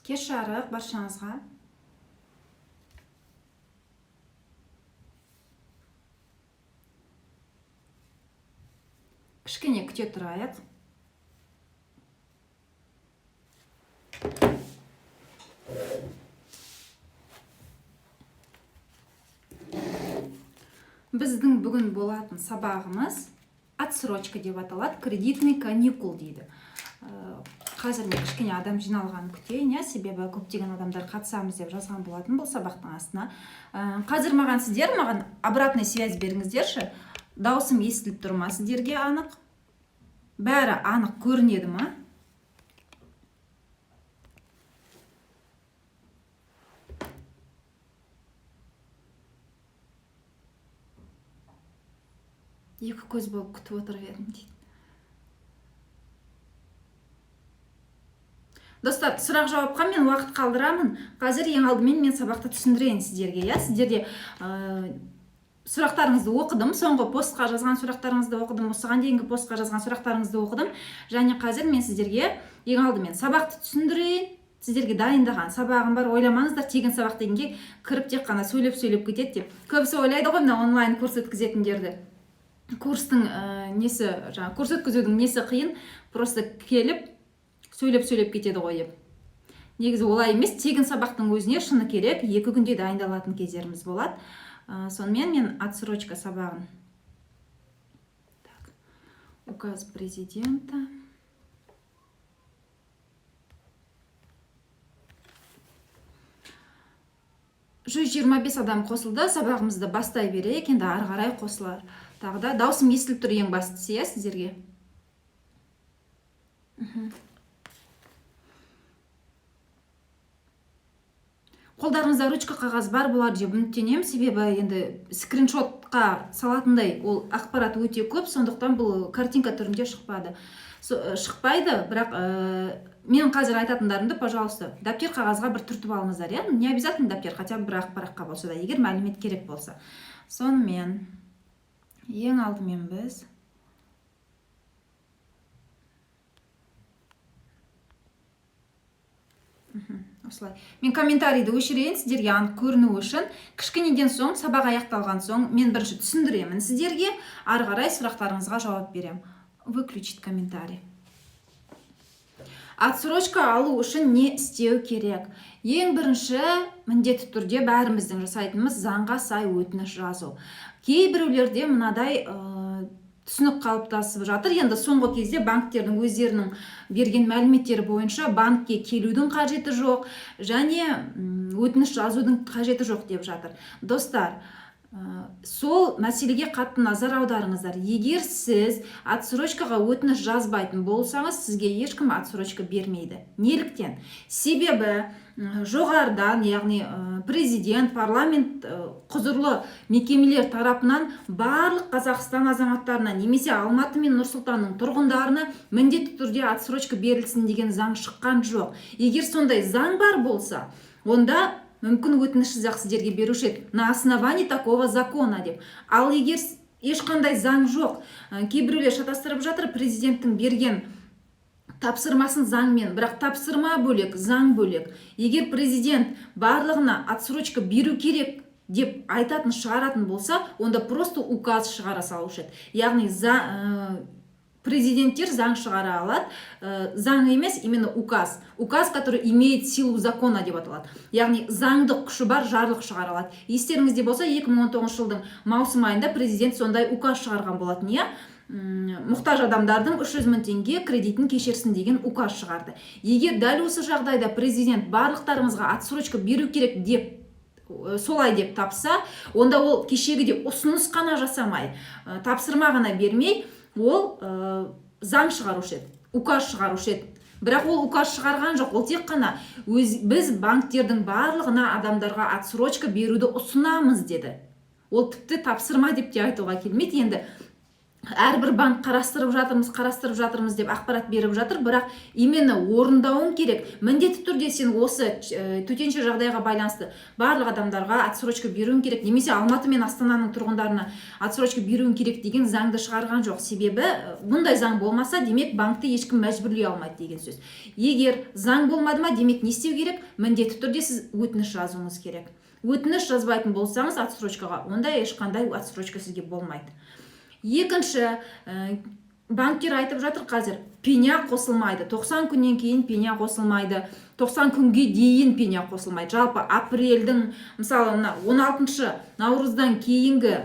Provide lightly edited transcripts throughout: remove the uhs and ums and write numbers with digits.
Кеш жарық баршаңызға! Кішкене күте тұрайық. Біздің бүгін болатын сабағымыз «Отсрочка» деп аталады, кредитный каникул дейді. Қазір мен кішкене адам жиналғанын күтейін, иә, себебі көптеген адамдар қатысамыз деп жазған болатын бұл сабақтың астына. Қазір маған, сіздер маған обратный связь беріңіздерші: дауысым естіліп тұр ма сіздерге анық, бәрі анық көрінеді ма? «Екі көз болып күтіп отырып едім», – дейді. Достар, сұрақ жауапқа мен уақыт қалдырамын. Қазір ең алдымен мен сабақты түсіндірейін сіздерге, иә. Сіздерде сұрақтарыңызды оқыдым, соңғы постқа жазған сұрақтарыңызды оқыдым, осыған дейінгі постқа жазған сұрақтарыңызды оқыдым. Және қазір мен сіздерге ең алдымен сабақты түсіндірейін. Сіздерге дайындаған сабағым бар. Ойламаңыздар, тегін сабақ дегенге кіріп, тек қана сөйлеп сөйлеп кетеді деп. Көбісі ойлайды ғой мына онлайн курс өткізетіндерді. Курстың несі, жаңағы курс өткізудің несі қиын, просто келіп сөйлеп сөйлеп кетеді ғой деп. Негізі олай емес. Тегін сабақтың өзіне, шыны керек, 2 күнде дайындалатын кездеріміз болады. Сонымен мен отсрочка сабағын, так, указ президента. 125 адам қосылды. Сабағымызды бастай берейік енді, ары қарай қосылар тағы да. Дауысым естіліп тұр, ең бастысы, иә, сіздерге. Қолдарыңызда ручка, қағаз бар болар деп үміттенемін, себебі енді скриншотқа салатындай ол ақпарат өте көп, сондықтан бұл картинка түрінде шықпады. Шықпайды, бірақ мен қазір айтатындарымды, пожалуйста, дәптер, қағазға бір түртіп алыңыздар, иә. Не обязательно дәптер, хотя бы бір ақ параққа болса да, егер мәлімет керек болса. Сонымен, ең алдымен біз осылай, мен комментарийді өшірейін сіздерге анық көріну үшін. Кішкенеден соң, сабақ аяқталған соң, мен бірінші түсіндіремін сіздерге, ары қарай сұрақтарыңызға жауап беремін. Выключить комментарий. Отсрочка алу үшін не істеу керек? Ең бірінші, міндетті түрде бәріміздің жасайтынымыз – заңға сай өтініш жазу. Кейбіреулерде мынадай түсінік қалыптасып жатыр енді соңғы кезде: банктердің өздерінің берген мәліметтері бойынша банкке келудің қажеті жоқ және өтініш жазудың қажеті жоқ деп жатыр. Достар, сол мәселеге қатты назар аударыңыздар. Егер сіз отсрочкаға өтініш жазбайтын болсаңыз, сізге ешкім отсрочка бермейді. Неліктен? Себебі жоғарыдан, яғни президент, парламент, құзырлы мекемелер тарапынан барлық Қазақстан азаматтарына немесе Алматы мен Нұр Сұлтанның тұрғындарына міндетті түрде отсрочка берілсін деген заң шыққан жоқ. Егер сондай заң бар болса, онда мүмкін өтінішсіз ақ сіздерге беруші еді на основании такого закона деп. Ал егер ешқандай заң жоқ, кейбіреулер шатастырып жатыр президенттің берген тапсырмасын заңмен. Бірақ тапсырма бөлек, заң бөлек. Егер президент барлығына отсрочка беру керек деп айтатын, шығаратын болса, онда просто указ шығара салушы еді. Яғни президенттер заң шығара алады, заң емес, именно указ, указ, который имеет силу закона деп аталады, яғни заңдық күші бар жарлық шығара алады. Естеріңізде болса, 2019 жылдың маусым айында президент сондай указ шығарған болатын, иә, мұқтаж адамдардың 300 мың теңге кредитін кешірсін деген указ шығарды. Егер дәл осы жағдайда президент барлықтарыңызға отсрочка беру керек деп, солай деп тапса, онда ол кешегідей ұсыныс қана жасамай, тапсырма ғана бермей, ол заң шығарушы еді, указ шығарушы еді. Бірақ ол указ шығарған жоқ. Ол тек қана өз, біз банктердің барлығына адамдарға отсрочка беруді ұсынамыз деді. Ол тіпті тапсырма деп те айтуға келмейді енді. Әрбір банк «қарастырып жатырмыз, қарастырып жатырмыз» деп ақпарат беріп жатыр, бірақ именно орындауың керек. Міндетті түрде сен осы төтенше жағдайға байланысты барлық адамдарға отсрочка беруің керек немесе Алматы мен Астананың тұрғындарына отсрочка беруің керек деген заңды шығарған жоқ. Себебі бұндай заң болмаса, демек, банкті ешкім мәжбүрлей алмайды деген сөз. Егер заң болмады ма, демек, не істеу керек? Міндетті түрде сіз өтініш жазуыңыз керек. Өтініш жазбайтын болсаңыз отсрочкаға, онда ешқандай отсрочка сізге болмайды. Екінші, банктер айтып жатыр қазір: пеня қосылмайды, 90 күннен кейін пеня қосылмайды, 90 күнге дейін пеня қосылмайды. Жалпы апрельдің, мысалы, мына 16 наурыздан кейінгі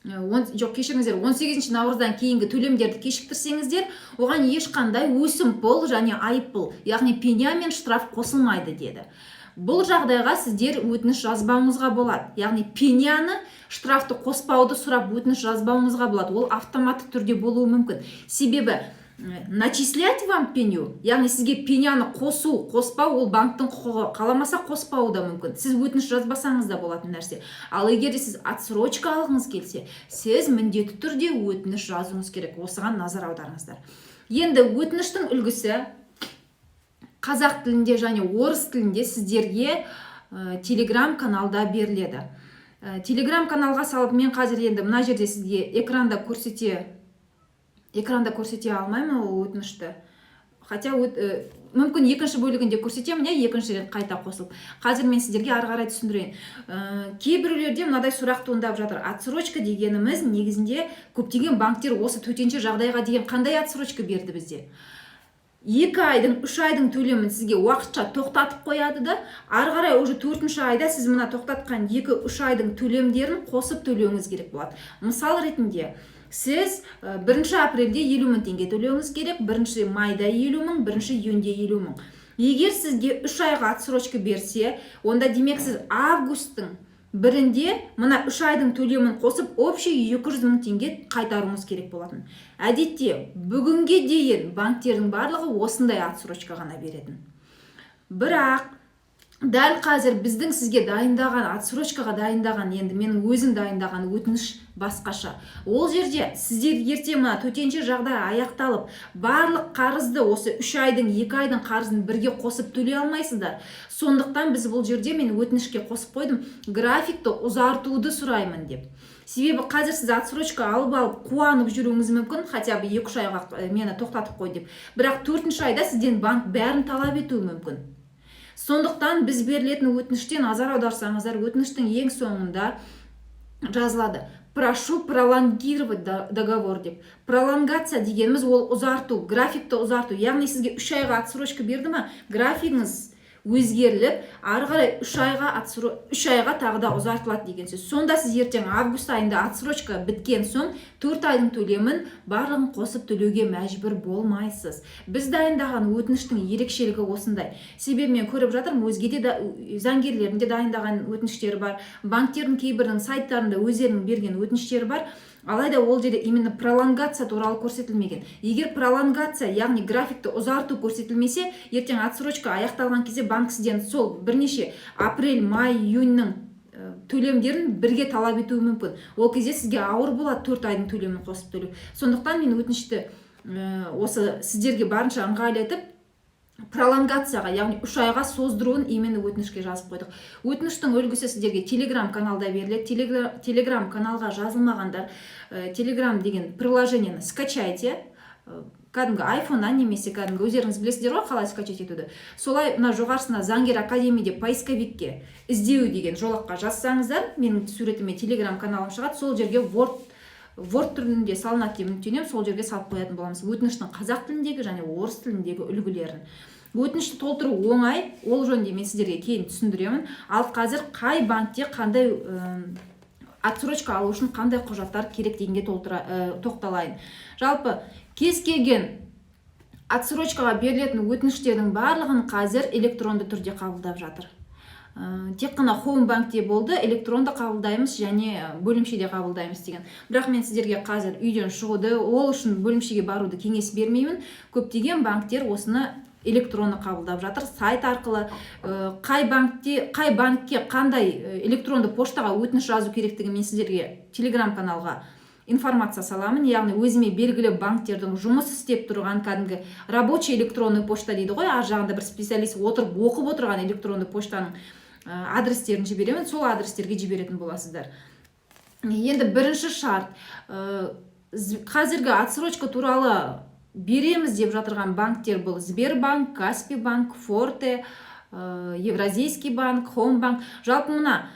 жоқ, кешіріңіздер, 18 наурыздан кейінгі төлемдерді кешіктірсеңіздер, оған ешқандай өсімпұл және айыппұл, яғни пеня мен штраф қосылмайды деді. Бұл жағдайға сіздер өтініш жазбауыңызға болады, яғни пеняны, штрафты қоспауды сұрап өтініш жазбауыңызға болады. Ол автоматты түрде болуы мүмкін. Себебі начислять вам пеню, яғни сізге пеняны қосу, қоспау, ол банктің құқығы. Қаламаса, қоспауы да мүмкін, сіз өтініш жазбасаңыз да болатын нәрсе. Ал егер де сіз отсрочка алғыңыз келсе, сіз міндетті түрде өтініш жазуыңыз керек. Осыған назар аударыңыздар. Енді өтініштің үлгісі қазақ тілінде және орыс тілінде сіздерге телеграм каналда беріледі. Телеграм каналға салып, мен қазір енді мына жерде сізге экранда көрсете алмаймын ол өтінішті, хотя мүмкін, екінші бөлігінде көрсетемін, иә, екінші рет қайта қосылып. Қазір мен сіздерге ары қарай түсіндірейін. Кейбіреулерде мынадай сұрақ туындап жатыр: отсрочка дегеніміз негізінде көптеген банктер осы төтенше жағдайға деген қандай отсрочка берді бізде? 2 айдың, 3 айдың төлемін сізге уақытша тоқтатып қояды да, ары қарай уже төртінші айда сіз мына тоқтатқан 2-3 айдың төлемдерін қосып төлеуіңіз керек болады. Мысал ретінде, сіз 1 апрельде 50 000 теңге төлеуіңіз керек, 1 майда 50 000, 1 июньде 50 000. Егер сізге 3 айға отсрочка берсе, онда, демек, сіз августтың бірінде мына 3 айдың төлемін қосып, общий 200 мың теңге қайтаруыңыз керек болатын. Әдетте бүгінге дейін банктердің барлығы осындай отсрочка ғана беретін. Бірақ дәл қазір біздің сізге дайындаған, отсрочкаға дайындаған, енді менің өзім дайындаған өтініш басқаша. Ол жерде сіздер ертең мына төтенше жағдай аяқталып, барлық қарызды, осы 3 айдың, 2 айдың қарызын бірге қосып төлей алмайсыздар. Сондықтан біз бұл жерде, мен өтінішке қосып қойдым, графикті ұзартуды сұраймын деп. Себебі қазір сіз отсрочка алып қуанып жүруіңіз мүмкін, хотя бы 2-3 айға мені тоқтатып қой деп, бірақ төртінші айда сізден банк бәрін талап етуі мүмкін. Сондықтан біз берілетін өтініште назар аударсаңыздар, өтініштің ең соңында жазылады: «Прошу пролонгировать договор» деп. Пролонгация дегеніміз ол ұзарту, графикті ұзарту. Яғни сізге 3 айға отсрочка берді ма, графигіңіз өзгеріліп, ары қарай 3 айға тағы да ұзартылады деген сөз. Сонда сіз ертең август айында отсрочка біткен соң 4 айдың төлемін барлығын қосып төлеуге мәжбүр болмайсыз. Біз дайындаған өтініштің ерекшелігі осындай. Себебі мен көріп жатырмын, өзге де заңгерлердің де дайындаған өтініштері бар, банктердің кейбірінің сайттарында өздерінің берген өтініштері бар, алайда ол жерде именно пролонгация туралы көрсетілмеген. Егер пролонгация, яғни графикті ұзарту көрсетілмесе, ертең отсрочка аяқталған кезде банк сізден сол бірнеше апрель, май, июньнің төлемдерін бірге талап етуі мүмкін. Ол кезде сізге ауыр болады 4 айдың төлемін қосып төлеу. Сондықтан мен өтінішті осы сіздерге барынша ыңғайлы етіп, пролонгацияға, яғни 3 айға создыруын именно өтінішке жазып қойдық. Өтініштің үлгісі сіздерге телеграм каналда беріледі. Телеграм каналға жазылмағандар, телеграм деген приложениені скачайте, кәдімгі айфоннан немесе кәдімгі, өздеріңіз білесіздер ғой қалай скачать етуді. Солай мына жоғарысына «Заңгер академия» деп поисковикке іздеу деген жолаққа жазсаңыздар, менің суретіме телеграм каналым шығады. Сол жерге Word түрінде салынады деп үміттенемін. Сол жерге салып қоятын боламыз өтініштің қазақ тіліндегі және орыс тіліндегі үлгілерін. Өтінішті толтыру оңай, ол жөнінде мен сіздерге кейін түсіндіремін. Ал қазір қай банкте қандай отсрочка алу үшін қандай құжаттар керек дегенге тоқталайын. Жалпы кез келген отсрочкаға берілетін өтініштердің барлығын қазір электронды түрде қабылдап жатыр. Тек қана хоум банкте болды электронды қабылдаймыз және бөлімшеде қабылдаймыз деген. Бірақ мен сіздерге қазір үйден шығуды, ол үшін бөлімшеге баруды кеңес бермеймін. Көптеген банктер осыны электронды қабылдап жатыр сайт арқылы. Қай банкте, қай банкке қандай электронды поштаға өтініш жазу керектігін мен сіздерге телеграм каналға Информация саламын, яғни өзіме белгілі банктердің жұмыс істеп тұрған, кәдімгі рабочий электронный почта дейді ғой, ар жағында бір специалист отырып оқып отырған электронный почтаның адрестерін жіберемін. Сол адрестерге жіберетін боласыздар. Енді бірінші шарт: қазіргі отсрочка туралы береміз деп жатырған банктер бұл Сбербанк, Каспи банк, Форте, Евразийский банк, Хомбанк. Жалпы мына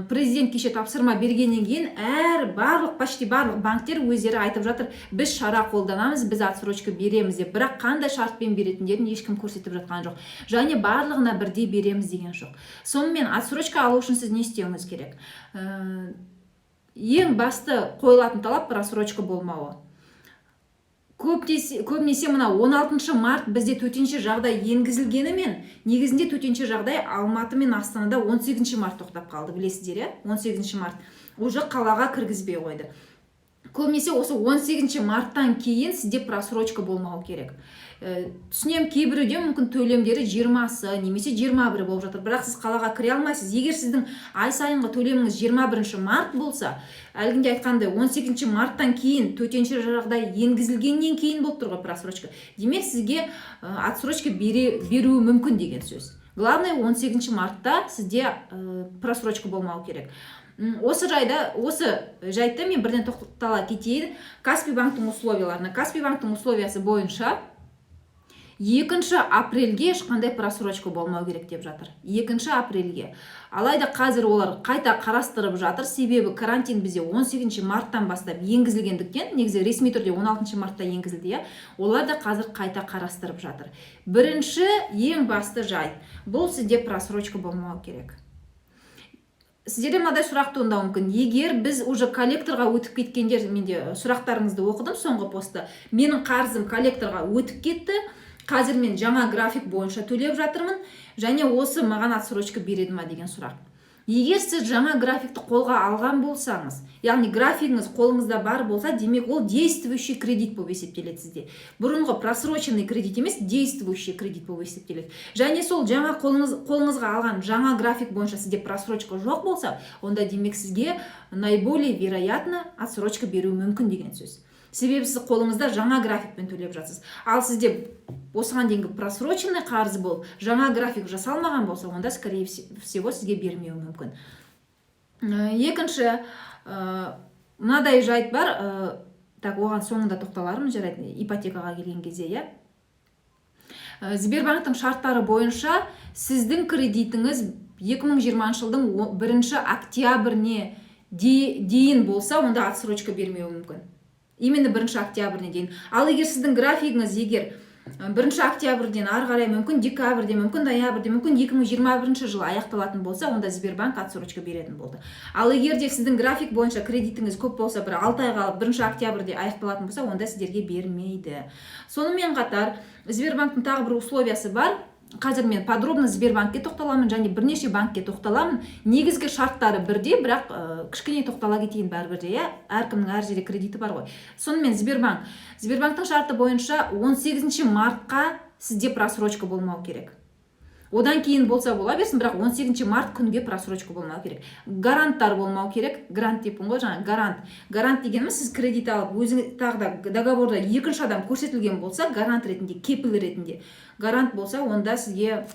президент кеше тапсырма бергеннен кейін әр барлық, почти барлық банктер өздері айтып жатыр, біз шара қолданамыз, біз отсрочка береміз деп. Бірақ қандай шартпен беретіндерін ешкім көрсетіп жатқан жоқ және барлығына бірдей береміз деген жоқ. Сонымен, отсрочка алу үшін сіз не істеуіңіз керек? Ең басты қойылатын талап – просрочка болмауы. Көбінесе мына 16 март бізде төтенше жағдай енгізілгенімен, негізінде төтенше жағдай Алматы мен Астанада 18 март тоқтап қалды, білесіздер, иә? 18 март уже қалаға кіргізбей қойды. Көбінесе осы 18 марттан кейін сізде просрочка болмау керек. Түсінемін, кейбіреуде мүмкін төлемдері 20-сы немесе 21 болып жатыр, бірақ сіз қалаға кіре алмайсыз. Егер сіздің ай сайынғы төлеміңіз 21 март болса, әлгінде айтқандай, 18 марттан кейін, төтенше жағдай енгізілгеннен кейін болып тұр ғой просрочка, демек, сізге отсрочка беруі мүмкін деген сөз. Главное, 18 мартта сізде просрочка болмау керек. Осы жайтта мен бірден тоқтала кетейін Каспи банктың условияларына. Каспи банктың условиясы бойынша 2 апрельге ешқандай просрочка болмау керек деп жатыр, 2 апрельге. Алайда қазір олар қайта қарастырып жатыр, себебі карантин бізде 18 марттан бастап енгізілгендіктен, негізі ресми түрде 16 мартта енгізілді, иә, олар да қазір қайта қарастырып жатыр. Бірінші, ең басты жайт – бұл сізде просрочка болмау керек. Сіздерде мынадай сұрақ туындауы мүмкін: егер біз уже коллекторға өтіп кеткендер, менде сұрақтарыңызды оқыдым соңғы постта, менің қарызым коллекторға өтіп кетті, қазір мен жаңа график бойынша төлеп жатырмын және осы маған отсрочка береді ма деген сұрақ. Егер сіз жаңа графикті қолға алған болсаңыз, яғни графигіңіз қолыңызда бар болса, демек, ол действующий кредит болып есептеледі сізде. Бұрынғы просроченный кредит емес, действующий кредит болып есептеледі. Және сол жаңа қолыңызға алған жаңа график бойынша сізде просрочка жоқ болса, онда, демек, сізге наиболее вероятно отсрочка беруі мүмкін деген сөз, себебі сіз қолыңызда жаңа графикпен төлеп жатсыз. Ал сізде осыған дейінгі просроченный қарыз болып, жаңа график жасалмаған болса, онда, скорее всего, сізге бермеуі мүмкін. Екінші, мынадай жайт бар. Так, оған соңында тоқталармын, жарайды, ипотекаға келген кезде, иә. Сбербанктың шарттары бойынша сіздің кредитіңіз 2020 жылдың 1 октябріне дейін болса, онда отсрочка бермеуі мүмкін, именно 1 октябріне дейін. Ал егер сіздің графигіңіз егер 1 октябрьден ары қарай, мүмкін декабрьде, мүмкін ноябрьде, мүмкін 2021 жылы аяқталатын болса, онда Сбербанк отсрочка беретін болды. Ал егер де сіздің график бойынша кредитіңіз көп болса, бір 6 ай қалып, 1 октябрьде аяқталатын болса, онда сіздерге бермейді. Сонымен қатар Сбербанктың тағы бір условиясы бар. Қазір мен подробно Сбербанкке тоқталамын және бірнеше банкке тоқталамын. Негізгі шарттары бірдей, бірақ кішкене тоқтала кетейін бәрібір де, иә, әркімнің әр жерде кредиті бар ғой. Сонымен, Сбербанк. Сбербанктың шарты бойынша 18 мартқа сізде просрочка болмау керек. Одан кейін болса, бола берсін, бірақ 18 март күнге просрочка болмау керек. Гаранттар болмау керек. Грант деппін ғой жаңа, гарант. Гарант дегеніміз – сіз кредит алып, өзіңіз тағы да договорда екінші адам көрсетілген болса, гарант ретінде, кепіл ретінде гарант болса, онда сізге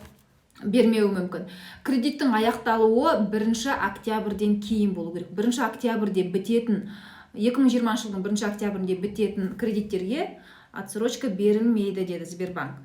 бермеуі мүмкін. Кредиттің аяқталуы 1 октябрьден кейін болу керек. 1 октябрьде бітетін, 2020 жылдың 1 октябрінде бітетін кредиттерге отсрочка берілмейді деді Сбербанк.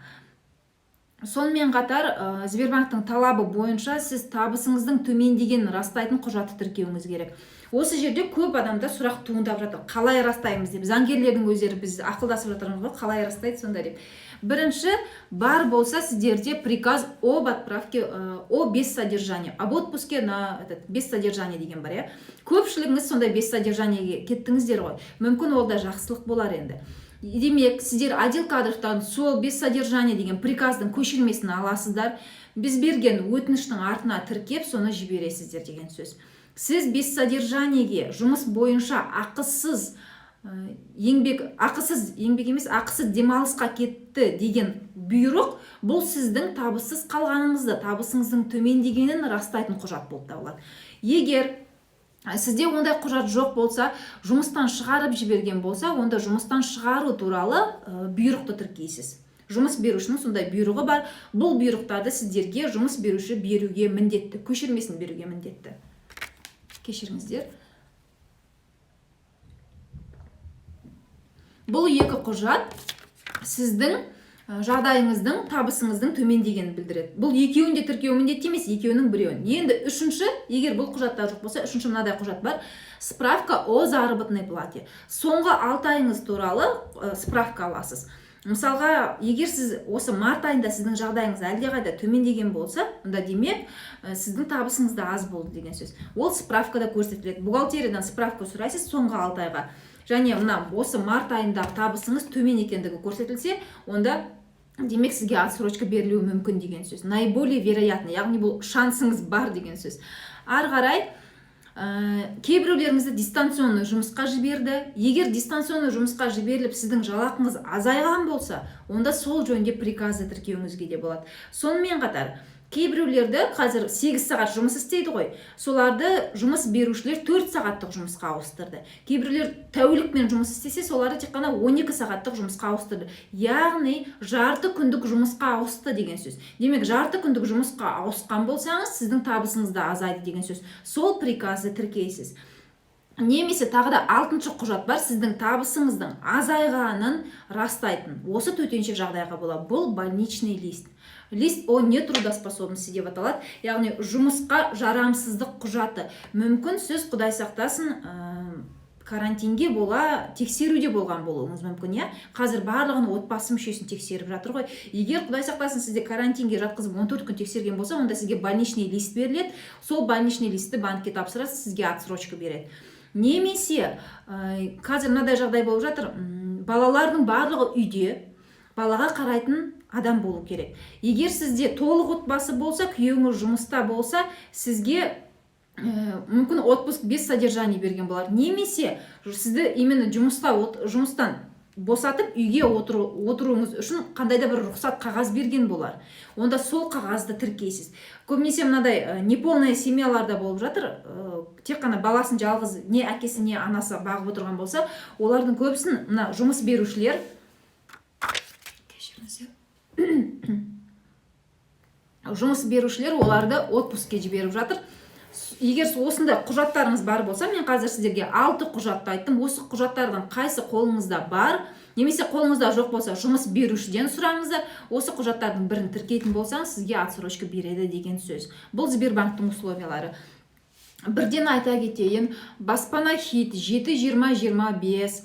Сонымен қатар Сбербанктың талабы бойынша сіз табысыңыздың төмендегенін растайтын құжатты тіркеуіңіз керек. Осы жерде көп адамда сұрақ туындап жатыр, қалай растаймыз деп. Заңгерлердің өздері, біз ақылдасып жатырмыз ғой, қалай растайды сонда деп. Бірінші, бар болса сіздерде приказ об отправке, о без содержания, об отпуске на этот без содержания деген бар, иә. Көпшілігіңіз сондай без содержаниеге кеттіңіздер ғой, мүмкін, ол да жақсылық болар енді. Демек, сіздер отдел кадровтан сол без содержания деген приказдың көшірмесін аласыздар, біз берген өтініштің артына тіркеп, соны жібересіздер деген сөз. Сіз без содержаниеге жұмыс бойынша ақысыз еңбек, ақысыз еңбек емес, ақысыз демалысқа кетті деген бұйрық – бұл сіздің табыссыз қалғаныңызды, табысыңыздың төмендегенін растайтын құжат болып табылады. Егер Сізде ондай құжат жоқ болса, жұмыстан шығарып жіберген болса, онда жұмыстан шығару туралы бұйрықты тіркейсіз. Жұмыс берушінің сондай бұйрығы бар. Бұл бұйрықтарды сіздерге жұмыс беруші беруге міндетті, көшірмесін беруге міндетті. Кешіріңіздер. Бұл екі құжат сіздің жағдайыңыздың, табысыңыздың төмендегенін білдіреді. Бұл екеуін де тіркеу міндетті емес, екеуінің біреуін. Енді үшінші, егер бұл құжаттар жоқ болса, үшінші мынадай құжат бар: справка о заработной плате. Соңғы 6 айыңыз туралы справка аласыз. Мысалға, егер сіз осы март айында сіздің жағдайыңыз әлдеқайда төмендеген болса, онда демек, сіздің табысыңыз да аз болды деген сөз. Ол справкада көрсетіледі. Бухгалтериядан справка сұрайсыз соңғы 6 айға және мына осы март айындағы табысыңыз төмен екендігі көрсетілсе, онда демек, сізге отсрочка берілуі мүмкін деген сөз. Наиболее вероятно, яғни бұл шансыңыз бар деген сөз. Ары қарай, кейбіреулеріңізді дистанционный жұмысқа жіберді. Егер дистанционный жұмысқа жіберіліп, сіздің жалақыңыз азайған болса, онда сол жөнінде приказды тіркеуіңізге де болады. Сонымен қатар кейбіреулерді қазір 8 сағат жұмыс істейді ғой, соларды жұмыс берушілер 4 сағаттық жұмысқа ауыстырды. Кейбіреулер тәулікпен жұмыс істесе, соларды тек қана 12 сағаттық жұмысқа ауыстырды, яғни жарты күндік жұмысқа ауысты деген сөз. Демек, жарты күндік жұмысқа ауысқан болсаңыз, сіздің табысыңыз да азайды деген сөз. Сол приказды тіркейсіз. Немесе тағы да алтыншы құжат бар, сіздің табысыңыздың азайғанын растайтын, осы төтенше жағдайға бола. Бұл больничный лист, лист о нетрудоспособности деп аталады, яғни жұмысқа жарамсыздық құжаты. Мүмкін, сіз, құдай сақтасын, карантинге бола тексеруде болған болуыңыз мүмкін, иә. Қазір барлығын, отбасы мүшесін тексеріп жатыр ғой. Егер, құдай сақтасын, сізде карантинге жатқызып, 14 күн тексерген болса, онда сізге больничный лист беріледі. Сол больничный листті банкке тапсырасыз, сізге отсрочка береді. Немесе қазір мынадай жағдай болып жатыр: балалардың барлығы үйде, балаға қарайтын адам болу керек. Егер сізде толық отбасы болса, күйеуіңіз жұмыста болса, сізге мүмкін, отпуск без содержания берген болар немесе сізді именно жұмысқа жұмыстан босатып, үйге отыруыңыз үшін қандай да бір рұқсат қағаз берген болар. Онда сол қағазды тіркейсіз. Көбінесе мынадай неполная семьяларда болып жатыр, тек қана баласын жалғыз не әкесі, не анасы бағып отырған болса, олардың көбісін мына жұмыс берушілер, кешіріңіздер, жұмыс берушілер оларды отпускке жіберіп жатыр. Егер осындай құжаттарыңыз бар болса, мен қазір сіздерге алты құжатты айттым, осы құжаттардың қайсы қолыңызда бар немесе қолыңызда жоқ болса, жұмыс берушіден сұраңыздар. Осы құжаттардың бірін тіркейтін болсаңыз, сізге отсрочка береді деген сөз. Бұл Сбербанктың условиялары. Бірден айта кетейін, Баспана Хит, 7-20-25,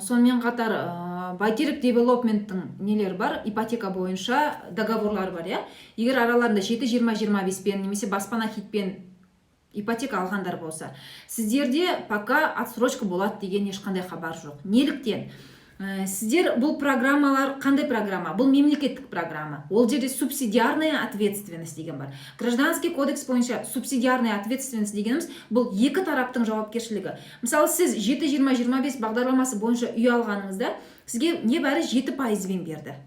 сонымен қатар Бәйтерек Девелопменттің нелері бар, ипотека бойынша договорлары бар, иә. Егер араларында 7-20-25-пен немесе Баспана Хитпен ипотека алғандар болса, сіздерде пока отсрочка болады деген ешқандай хабар жоқ. Неліктен? Сіздер бұл программалар қандай программа? Бұл мемлекеттік программа. Ол жерде субсидиарная ответственность деген бар. Гражданский кодекс бойынша субсидиарная ответственность дегеніміз — бұл екі тараптың жауапкершілігі. Мысалы, сіз 7-20-25 бағдарламасы бойынша үй алғаныңызда, сізге небәрі 7 пайызбен берді.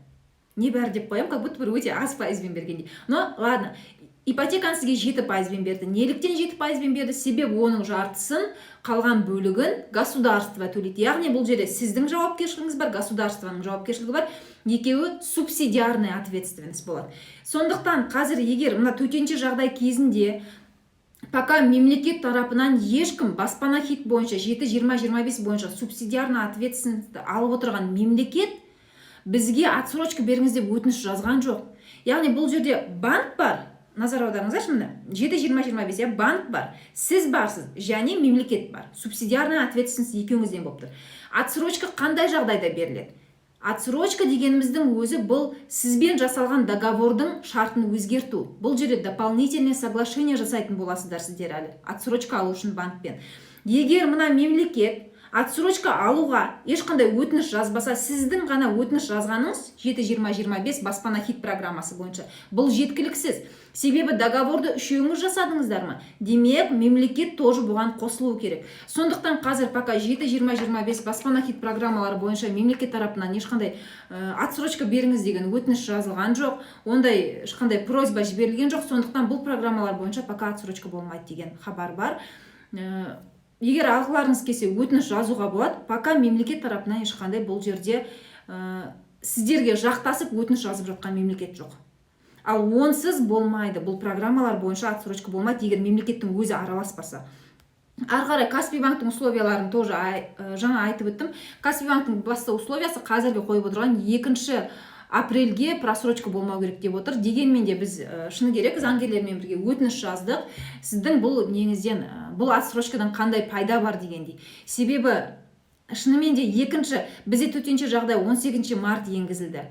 Небәрі деп қоямын, как будто бір өте аз пайызбен бергендей, но ладно. Ипотеканы сізге 7 пайызбен берді. Неліктен 7 пайызбен берді? Себебі оның жартысын, қалған бөлігін государство төлейді. Яғни бұл жерде сіздің жауапкершілігіңіз бар, государствоның жауапкершілігі бар, екеуі субсидиарная ответственность болады. Сондықтан қазір, егер мына төтенше жағдай кезінде пока мемлекет тарапынан ешкім Баспана Хит бойынша, 7-20-25 бойынша субсидиарный ответственность алып отырған мемлекет бізге отсрочка беріңіз деп өтініш жазған жоқ. Яғни бұл жерде банк бар, назар аударыңыздаршы, міне, 7-20-25, иә, банк бар, сіз барсыз және мемлекет бар. Субсидиарная ответственность екеуіңізден болып тұр. Отсрочка қандай жағдайда беріледі? Отсрочка дегеніміздің өзі — бұл сізбен жасалған договордың шартын өзгерту. Бұл жерде дополнительное соглашение жасайтын боласыздар сіздер әлі отсрочка алу үшін банкпен. Егер мына мемлекет отсрочка алуға ешқандай өтініш жазбаса, сіздің ғана өтініш жазғаныңыз 7-20-25, Баспана Хит программасы бойынша, бұл жеткіліксіз. Себебі договорды үшеуіңіз жасадыңыздар ма, демек, мемлекет тоже бұған қосылуы керек. Сондықтан қазір пока 7-20-25, Баспана Хит программалары бойынша мемлекет тарапынан ешқандай отсрочка беріңіз деген өтініш жазылған жоқ, ондай ешқандай просьба жіберілген жоқ. Сондықтан бұл программалар бойынша пока отсрочка болмайды деген хабар бар. Егер алғыларыңыз келсе, өтініш жазуға болады. Пока мемлекет тарапынан ешқандай бұл жерде сіздерге жақтасып өтініш жазып жатқан мемлекет жоқ. Ал онсыз болмайды, бұл программалар бойынша отсрочка болмайды, егер мемлекеттің өзі араласпаса. Ары қарай Каспий банктың условияларын тоже жаңа айтып өттім. Каспий банктың басты условиясы қазіргі қойып отырған 2 апрельге просрочка болмау керек деп отыр. Дегенмен де біз, шыны керек, заңгерлермен бірге өтініш жаздық. Сіздің бұл неңізден, бұл отсрочкадан қандай пайда бар дегендей. Себебі шынымен де екінші, бізде төтенше жағдай 18 март енгізілді.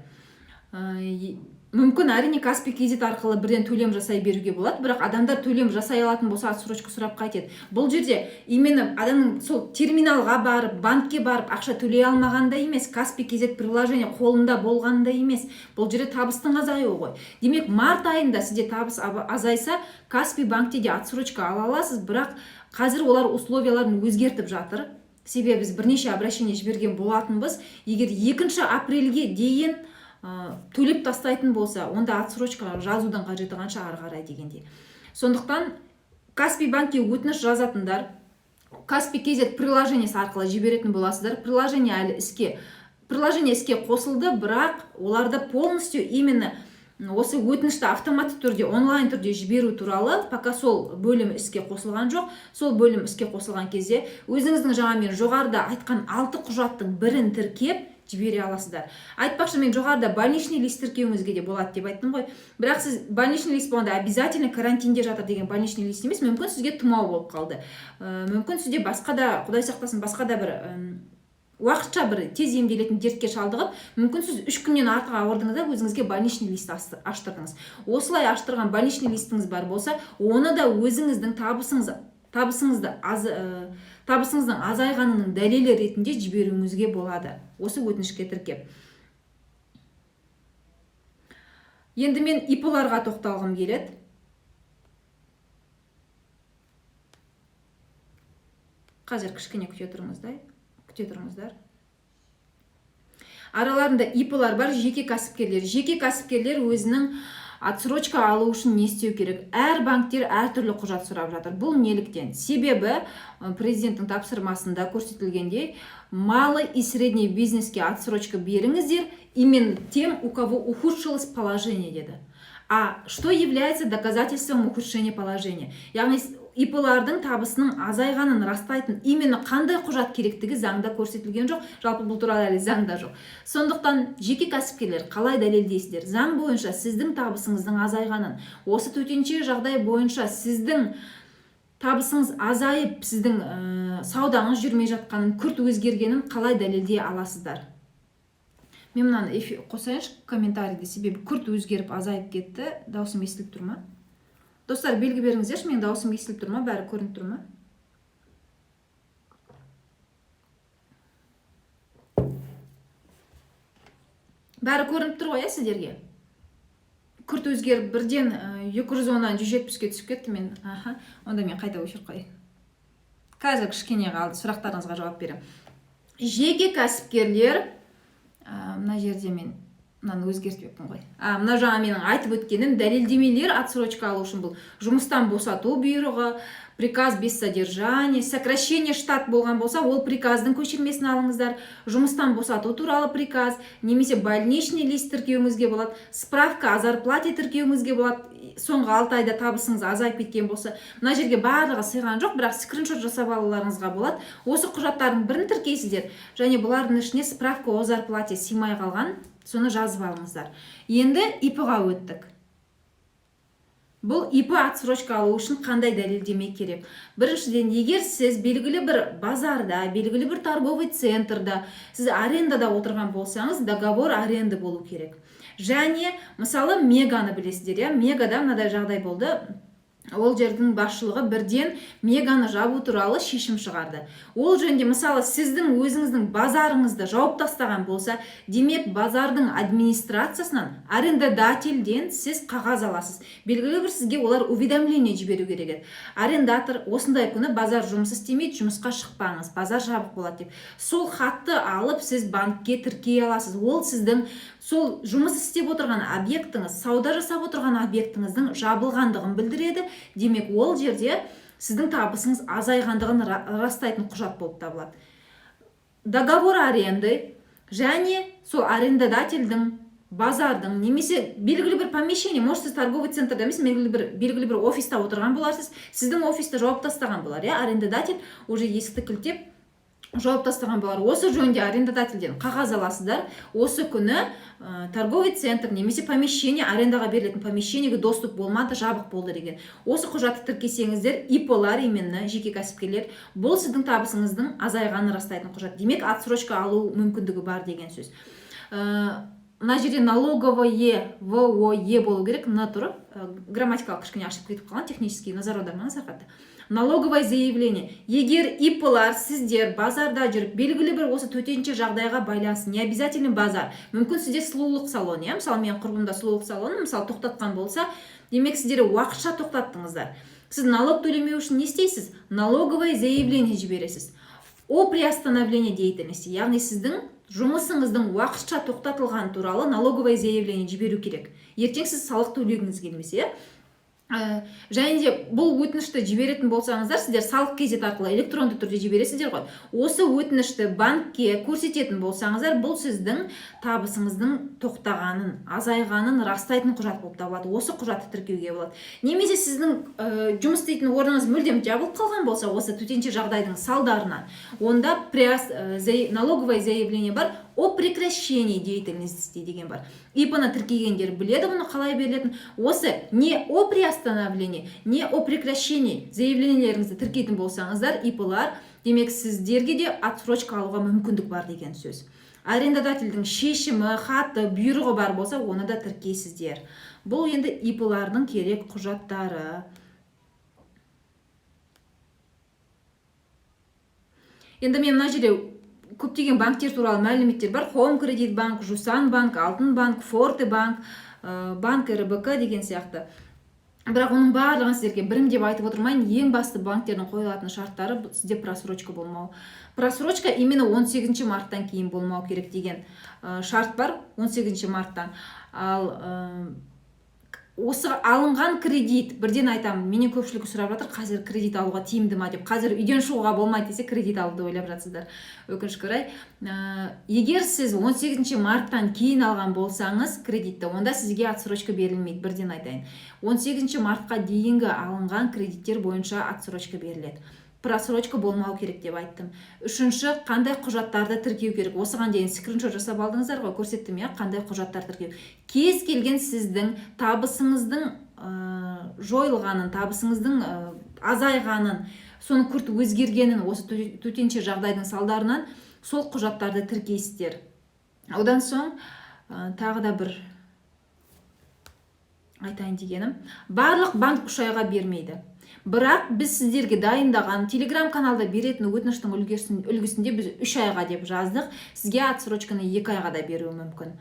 Мүмкін, әрине, Каспий Kz арқылы бірден төлем жасай беруге болады, бірақ адамдар төлем жасай алатын болса, отсрочка сұрап қайтеді. Бұл жерде именно адамның сол терминалға барып, банкке барып ақша төлей алмағанда емес, Каспий Kz приложение қолында болғанда емес, бұл жерде табыстың азаюы ғой. Демек, март айында сізде табыс азайса, Каспий банкте де отсрочка ала аласыз, бірақ қазір олар условияларын өзгертіп жатыр. Себебі біз бірнеше обращение жіберген болатынбыз. Егер 2 апрельге дейін төлеп тастайтын болса, онда отсрочка жазудың қажеті қанша ары қарай дегендей. Сондықтан Каспий банкке өтініш жазатындар Каспий Kz приложениесі арқылы жіберетін боласыздар. Приложение әлі іске, приложение іске қосылды, бірақ оларды полностью именно осы өтінішті автоматты түрде, онлайн түрде жіберу туралы пока сол бөлім іске қосылған жоқ. Сол бөлім іске қосылған кезде өзіңіздің жаңа мен жоғарыда айтқан 6 құжаттың бірін тіркеп жібере аласыздар. Айтпақшы, мен жоғарыда больничный лист тіркеуіңізге де болады деп айттым ғой. Бірақ сіз больничный лист болғанда обязательно карантинде жатыр деген больничный лист емес, мүмкін сізге тұмау болып қалды. Мүмкін сізде басқа да, Құдай сақтасын, басқа да бір уақытша бір тез емделетін дертке шалдығып, мүмкін сіз 3 күннен артық ауырдыңыз да, өзіңізге больничный лист аштырдыңыз. Осылай аштырған больничный листіңіз бар болса, оны да өзіңіздің табысыңыздың азайғанының дәлелі ретінде жіберуіңізге болады, осы өтінішке тіркеп. Енді мен ИП-ларға тоқталғым келеді. Қазір кішкене күте тұрыңыздар, күте тұрыңыздар. Араларында ИП-лар бар, жеке кәсіпкерлер. Жеке кәсіпкерлер өзінің отсрочка алу үшін не істеу керек? Әр банктер әртүрлі құжат сұрап жатыр. Бұл неліктен? Себебі президенттің тапсырмасында көрсетілгендей, малый и средний бизнеске отсрочка беріңіздер, именно тем, у кого ухудшилось положение, деді. А что является доказательством ухудшения положения? Яғни ИП-лардың табысының азайғанын растайтын именно қандай құжат керектігі заңда көрсетілген жоқ. Жалпы бұл туралы әлі заңда жоқ. Сондықтан жеке кәсіпкерлер қалай дәлелдейсіздер? Заң бойынша сіздің табысыңыздың азайғанын, осы төтенше жағдай бойынша сіздің табысыңыз азайып, сіздің саудаңыз жүрмей жатқанын, күрт өзгергенін қалай дәлелдей аласыздар? Мен мынаны эфир қосайыншы комментарийді, себебі күрт өзгеріп азайып кетті. Дауысым естіліп тұр ма? Достар, белгі беріңіздерші, менің дауысым естіліп тұр ма, бәрі көрініп тұр ма? Бәрі көрініп тұр ғой, иә, сіздерге? Күрт өзгеріп бірден екі жүз оннан жүз жетпіске түсіп кетті мен. Аха, онда мен қайта өшіріп қояйын. Қазір кішкене қалды, сұрақтарыңызға жауап беремін. Жеке кәсіпкерлер, мына жерде мен мынаны өзгертпеппін ғой. Мына жаңа менің айтып өткенім дәлелдемелер отсрочка алу үшін бұл жұмыстан босату бұйрығы, приказ без содержания, сокращение штат болған болса, ол приказдың көшірмесін алыңыздар, жұмыстан босату туралы приказ, немесе больничный лист тіркеуіңізге болады, справка о зарплате тіркеуіңізге болады, соңғы 6 айда табысыңыз азайып кеткен болса. Мына жерге барлығы сыйған жоқ, бірақ скриншот жасап алуларыңызға болады. Осы құжаттардың бірін тіркейсіздер, және бұлардың ішіне справка о зарплате сыймай қалған, соны жазып алыңыздар. Енді ИП-ға өттік. Бұл ИП отсрочка алу үшін қандай дәлелдеме керек? Біріншіден, егер сіз белгілі бір базарда, белгілі бір торговый центрда, сіз арендада отырған болсаңыз, договор аренды болу керек. Және, мысалы, Меганы білесіздер, иә? Мегада мынадай жағдай болды. Ол жердің басшылығы бірден Меганы жабу туралы шешім шығарды. Ол жөнінде, мысалы, сіздің өзіңіздің базарыңызды жауып тастаған болса, демек базардың администрациясынан, арендодательден сіз қағаз аласыз. Белгілі бір сізге олар уведомление жіберу керек еді. Арендатор осындай күні базар жұмыс істемейді, жұмысқа шықпаңыз, базар жабық болады деп. Сол хатты алып сіз банкке тіркей аласыз. Ол сіздің сол жұмыс істеп отырған объектіңіз, сауда жасап отырған объектіңіздің жабылғандығын білдіреді. Демек, ол жерде Сіздің табысыңыз азайғандығын растайтын құжат болып табылады. Договор аренды және сол арендодательдің, базардың немесе белгілі бір помещение, может, сіз торговый центрда емес, белгілі бір офиста отырған боларсыз, сіздің офисті жауып тастаған болар, иә, арендодатель уже есікті кілттеп жауып тастаған болар. Осы жөнінде арендодательден қағаз аласыздар. Осы күні торговый центр немесе помещение, арендаға берілетін помещениеге доступ болмады, жабық болды деген. Осы құжатты тіркесеңіздер, ИП-лар, именно жеке кәсіпкерлер, бұл сіздің табысыңыздың азайғанын растайтын құжат. Демек, отсрочка алу мүмкіндігі бар деген сөз. Мына жерде налоговое в о е болу керек, н тұрып, грамматикалық кішкене ашып кетіп қалған, технический, назар аудармаңыздар қатты. Налоговое заявление. Егер ИП-лар, сіздер базарда жүріп, белгілі бір осы төтенше жағдайға байланысты, не обязательно базар, мүмкін, сізде сұлулық салоны, иә, мысалы, менің құрбымда сұлулық салоны, мысалы, тоқтатқан болса, демек, сіздер уақытша тоқтаттыңыздар. Сіз налог төлемеу үшін не істейсіз? Налоговое заявление жібересіз о приостановлении деятельности, яғни сіздің жұмысыңыздың уақытша тоқтатылғаны туралы налоговое заявление жіберу керек, ертең сіз салық төлегіңіз келмесе, иә. Және де бұл өтінішті жіберетін болсаңыздар, сіздер салық kz арқылы электронды түрде жібересіздер ғой. Осы өтінішті банкке көрсететін болсаңыздар, бұл сіздің табысыңыздың тоқтағанын, азайғанын растайтын құжат болып табылады. Осы құжатты тіркеуге болады. Немесе сіздің жұмыс істейтін орныңыз мүлдем жабылып қалған болса осы төтенше жағдайдың салдарынан, онда налоговое заявление бар, о прекращении деятельности деген бар. ИП-ны тіркегендер біледі бұны қалай берілетінін. Осы не о приостановлении, не о прекращении заявлениелеріңізді тіркейтін болсаңыздар, ИП-лар, демек, сіздерге де отсрочка алуға мүмкіндік бар деген сөз. Арендодательдің шешімі, хаты, бұйрығы бар болса, оны да тіркейсіздер. Бұл енді ИП-лардың керек құжаттары. Енді мен мына жерде көптеген банктер туралы мәліметтер бар: Хоум Кредит банк, Жусан банк, Алтын банк, Форте банк, банк РБК деген сияқты. Бірақ оның барлығын сіздерге бірімдеп айтып отырмайын. Ең басты банктердің қойылатын шарттары: бұл сізде просрочка болмау. Просрочка именно 18 марттан кейін болмау керек деген шарт бар, 18 марттан. Ал осы алынған кредит, бірден айтамын, менен көпшілік сұрап жатыр, қазір кредит алуға тиімді ма деп. Қазір үйден шығуға болмайды десе, кредит алуды ойлап жатсыздар, өкінішке орай. Егер сіз 18 марттан кейін алған болсаңыз кредитті, онда сізге отсрочка берілмейді, бірден айтайын. 18 мартқа дейінгі алынған кредиттер бойынша отсрочка беріледі. Просрочка болмау керек деп айттым. Үшінші, қандай құжаттарды тіркеу керек? Осыған дейін скриншот жасап алдыңыздар ғой, көрсеттім, иә, қандай құжаттар тіркеу. Кез келген сіздің табысыңыздың жойылғанын, табысыңыздың азайғанын, соның күрт өзгергенін осы төтенше жағдайдың салдарынан, сол құжаттарды тіркейсіздер. Одан соң тағы да бір айтайын дегенім: барлық банк 3 айға бермейді. Бірақ біз сіздерге дайындаған, телеграм каналда беретін өтініштің үлгісінде біз 3 айға деп жаздық. Сізге отсрочканы 2 айға да беруі мүмкін.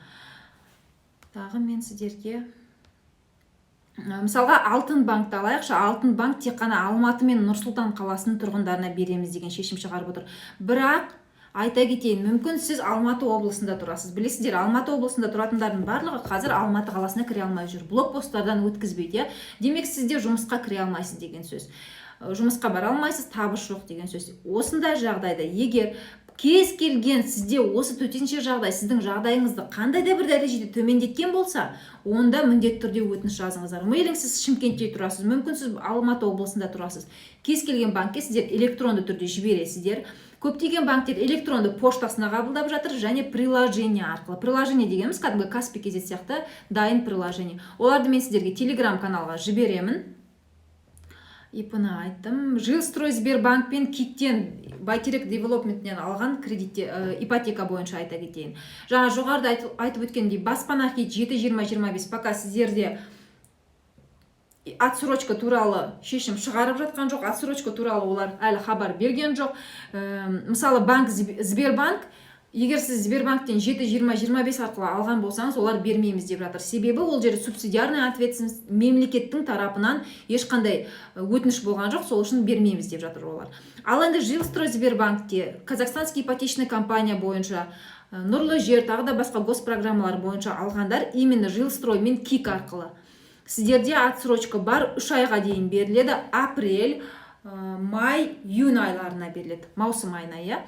Тағы мен сіздерге мысалға, Алтын банкті алайықшы. Алтын банк тек қана Алматы мен Нұр Сұлтан қаласының тұрғындарына береміз деген шешім шығарып отыр. Бірақ айта кетейін, мүмкін, сіз Алматы облысында тұрасыз. Білесіздер, Алматы облысында тұратындардың барлығы қазір Алматы қаласына кіре алмай жүр, блокпосттардан өткізбейді, иә. Демек, сіз де жұмысқа кіре алмайсыз деген сөз. Жұмысқа бара алмайсыз, табыс жоқ деген сөз. Осындай жағдайда, егер кез келген сізде осы төтенше жағдай сіздің жағдайыңызды қандай да бір дәрежеде төмендеткен болса, онда міндетті түрде өтініш жазыңыздар. Мейлі, сіз Шымкентте тұрасыз, мүмкін, сіз Алматы облысында тұрасыз, кез келген банкке сіздер электронды түрде жібересіздер. Көптеген банктер электронды поштасына қабылдап жатыр және приложение арқылы. Приложение дегеніміз кәдімгі Каспи kz сияқты дайын приложение. Оларды мен сіздерге телеграм каналға жіберемін. ИП-ны айттым. Жилстрой Сбербанк пен КИКтен, Бәйтерек девелопментінен алған кредитте, ипотека бойынша айта кетейін. Жаңа жоғарыда айтып өткендей, Баспана Хит 7 20 25 пока сіздерде отсрочка туралы шешім шығарып жатқан жоқ, отсрочка туралы олар әлі хабар берген жоқ. Мысалы, банк Сбербанк, егер сіз Сбербанктен 7 20 25 арқылы алған болсаңыз, олар бермейміз деп жатыр. Себебі ол жерде субсидиарный ответственность, мемлекеттің тарапынан ешқандай өтініш болған жоқ, сол үшін бермейміз деп жатыр олар. Ал енді Жилстрой Сбербанкте, Казахстанский ипотечный компания бойынша, Нұрлы жер, тағы да басқа госпрограммалар бойынша алғандар, именно Жилстрой мен КИК арқылы сіздерде отсрочка бар, 3 айға дейін беріледі. Апрель, Май, июнь айларына беріледі, маусым айына, иә.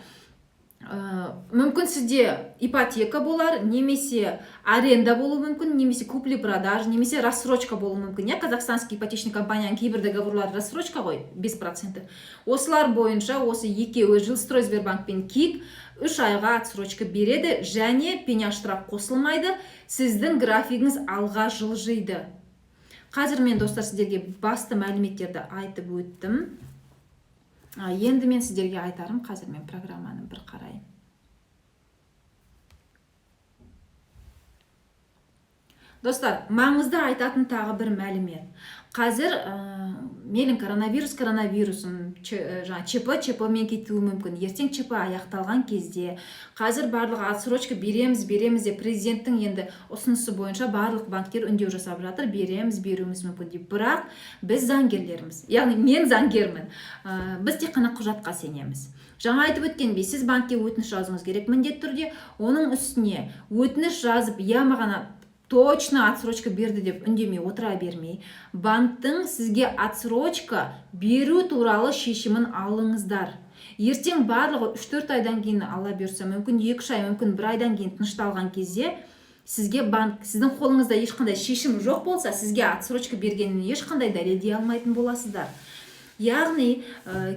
Мүмкін, сізде ипотека болар, немесе аренда болуы мүмкін, немесе купли продажа, немесе рассрочка болуы мүмкін, иә. Казахстанский ипотечный компанияның кейбір договорлары рассрочка ғой, 5%. Осылар бойынша, осы екеуі, Жилстройсбербанк пен КИК, 3 айға отсрочка береді және пеня, штраф қосылмайды, сіздің графигіңіз алға жылжиды. Қазір мен, достар, сіздерге басты мәліметтерді айтып өттім. Енді мен сіздерге айтарым, қазір мен программаны бір қарайын. Достар, маңызды айтатын тағы бір мәлімет. Қазір мейлі коронавирус коронавирусын, жаңа ЧП ЧП мен кетуі мүмкін. Ертең ЧП аяқталған кезде, қазір барлығы отсрочка береміз, береміз деп, президенттің енді ұсынысы бойынша барлық банктер үндеу жасап жатыр, береміз, беруіміз мүмкін деп. Бірақ біз заңгерлерміз, яғни мен заңгермін, біз тек қана құжатқа сенеміз. Жаңа айтып өткендей, сіз банкке өтініш жазуыңыз керек міндетті түрде. Оның үстіне өтініш жазып, иә, маған точно отсрочка берді деп үндемей отыра бермей, банктің сізге отсрочка беру туралы шешімін алыңыздар. Ертең барлығы 3-4 айдан кейін, Алла бұйыртса, мүмкін 2-3 ай, мүмкін бір айдан кейін тынышталған кезде, сізге банк, сіздің қолыңызда ешқандай шешім жоқ болса, сізге отсрочка бергенін ешқандай дәлелдей алмайтын боласыздар. Яғни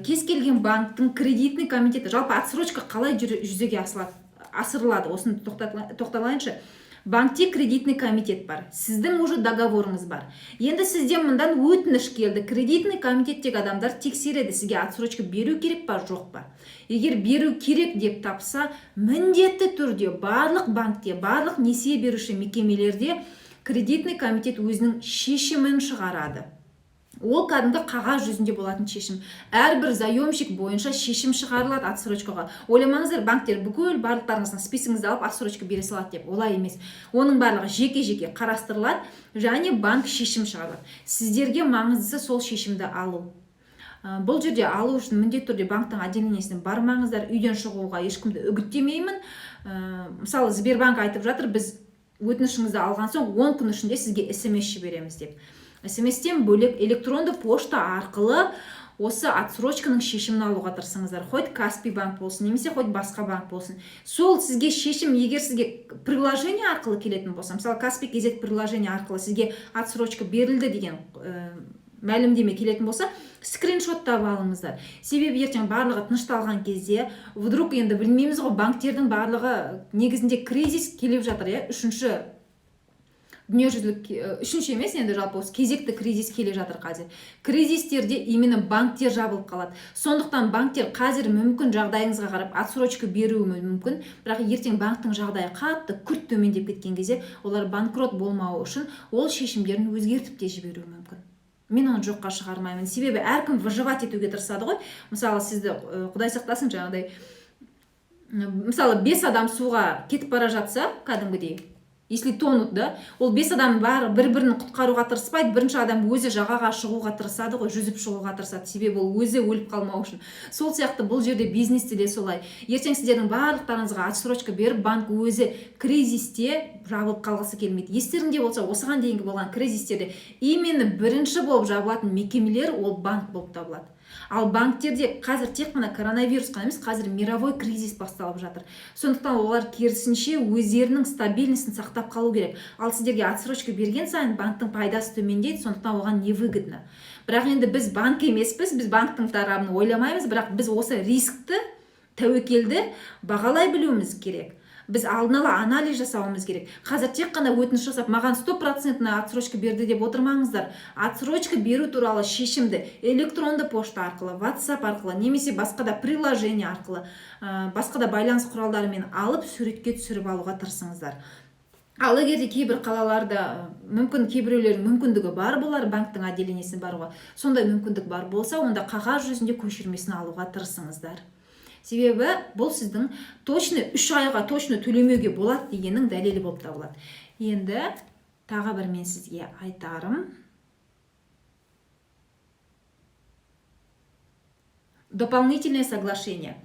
кез келген банктің кредитный комитеті, жалпы отсрочка қалай жүзеге асырылады, осыны тоқталайыншы. Банкте кредитный комитет бар, сіздің уже договорыңыз бар. Енді сізден мындан өтініш келді, кредитный комитеттегі адамдар тексереді, сізге отсрочка беру керек па, жоқ па. Егер беру керек деп тапса, міндетті түрде барлық банкте, барлық несие беруші мекемелерде кредитный комитет өзінің шешімін шығарады. Ол кәдімгі қағаз жүзінде болатын шешім, әрбір заемщик бойынша шешім шығарылады отсрочкаға. Ойламаңыздар, банктер бүкіл барлықтарыңыздың списогіңізді алып, отсрочка бере салады деп. Олай емес, оның барлығы жеке жеке қарастырылады және банк шешім шығарады. Сіздерге маңыздысы сол шешімді алу. Бұл жерде алу үшін міндетті түрде банктің отделениесіне бармаңыздар, үйден шығуға ешкімді үгіттемеймін. Мысалы, Сбербанк айтып жатыр, біз өтінішіңізді алған соң 10 күн ішінде сізге СМС жібереміз деп. СМСтен бөлек электронды пошта арқылы осы отсрочканың шешімін алуға тырысыңыздар. Хоть Каспи банк болсын, немесе хоть басқа банк болсын, сол сізге шешім, егер сізге приложение арқылы келетін болса, мысалы, Каспи kz приложение арқылы сізге отсрочка берілді деген мәлімдеме келетін болса, скриншоттап алыңыздар. Себебі ертең барлығы тынышталған кезде, вдруг, енді білмейміз ғой, банктердің барлығы, негізінде кризис келіп жатыр, иә, үшінші дүниежүзілік, үшінші емес енді, жалпы осы кезекті кризис келе жатыр. Қазір кризистерде именно банктер жабылып қалады. Сондықтан банктер қазір мүмкін жағдайыңызға қарап отсрочка беруі мүмкін, бірақ ертең банктің жағдайы қатты күрт төмендеп кеткен кезде, олар банкрот болмауы үшін ол шешімдерін өзгертіп те жіберуі мүмкін. Мен оны жоққа шығармаймын, себебі әркім выживать етуге тырысады ғой. Мысалы, сізді, құдай сақтасын, жаңағыдай, мысалы, бес адам суға кетіп бара жатса, кәдімгідей, если тонут да, ол бес адам бәрі бір бірін құтқаруға тырыспайды. Бірінші адам өзі жағаға шығуға тырысады ғой, жүзіп шығуға тырысады, себебі ол өзі өліп қалмау үшін. Сол сияқты бұл жерде бизнесте де солай. Ертең сіздердің барлықтарыңызға отсрочка беріп, банк өзі кризисте жабылып қалғысы келмейді. Естеріңде болса, осыған дейінгі болған кризистерде именно бірінші болып жабылатын мекемелер ол банк болып табылады. Ал банктерде қазір тек қана коронавирус қана емес, қазір мировой кризис басталып жатыр. Сондықтан олар керісінше өздерінің стабильностін сақтап қалу керек. Ал сіздерге отсрочка берген сайын банктің пайдасы төмендейді, сондықтан оған невыгодно. Бірақ енді біз банк емеспіз, біз банктің тарабын ойламаймыз, бірақ біз осы рискті, тәуекелді бағалай білуіміз керек. Біз алдын ала анализ жасауымыз керек. Қазір тек қана өтініш жасап, маған стопроцентный отсрочка берді деп отырмаңыздар. Отсрочка беру туралы шешімді электронды пошта арқылы, WhatsApp арқылы немесе басқа да приложение арқылы, басқа да байланыс құралдарымен алып, суретке түсіріп алуға тырысыңыздар. Ал егер де кейбір қалаларда, мүмкін, кейбіреулердің мүмкіндігі бар болар банктің отделениесіне баруға, сондай мүмкіндік бар болса, онда қағаз жүзінде көшірмесін алуға тырысыңыздар. Себебі бұл сіздің точно 3 айға точно төлемеуге болады дегеннің дәлелі болып табылады. Енді тағы бір мен сізге айтарым: дополнительное соглашение.